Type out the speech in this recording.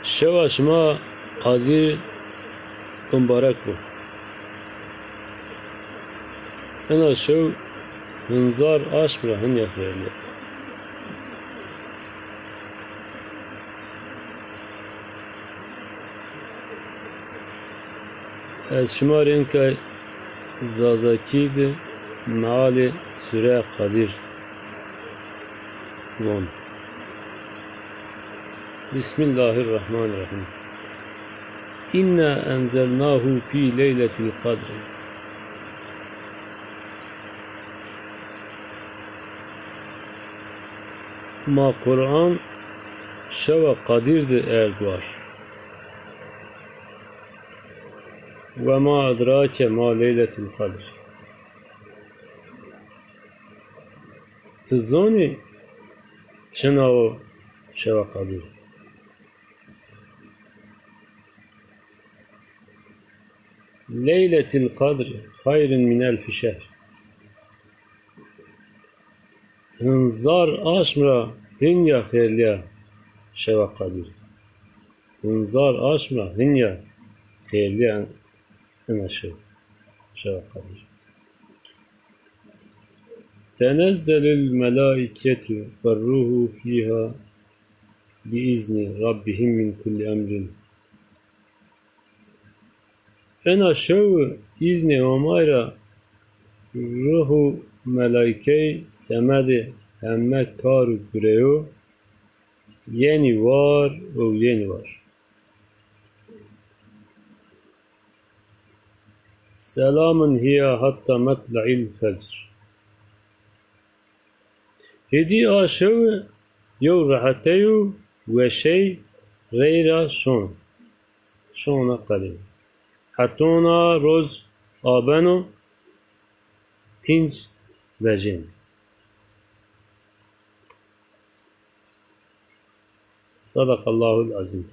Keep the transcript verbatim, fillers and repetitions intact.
Şewa şima Qadîr bimbarek bo. Ena şew hinzar aşm ra hinya xêrlî. Ez şima rê inkay Zazakî de mealê Sûreya Qadîr von. Bismillahirrahmanirrahim. İnna enzelnahu fi leyletil kadri. Ma Quran şewa Qadîr de erd war. Ve ma edrake ma leyletil kadr. Ti zonî çina o şewa Qadîr? Leyletil kadri hayrun min elfi şehr. Hinzar aşm ra hinya xêrlîya şewa Qadîr. Hinzar aşm ra hinya xêrlîya ena şew, şewa Qadîr. Tenezzelul melaiketu ve ruhu fiha bi izni rabbihim min kulli emrin. Ena şewi îznê Homay ra ruh û melaykey semedê heme kar û gureyo yenî war û yenî war. Selamun hiya hatta metla'il fecr. Hêdî a şewi yew rehetey û weşey reyra şon. Şona qedê. Hetona roz abeno tînc vejên. Sadakallahul azîm.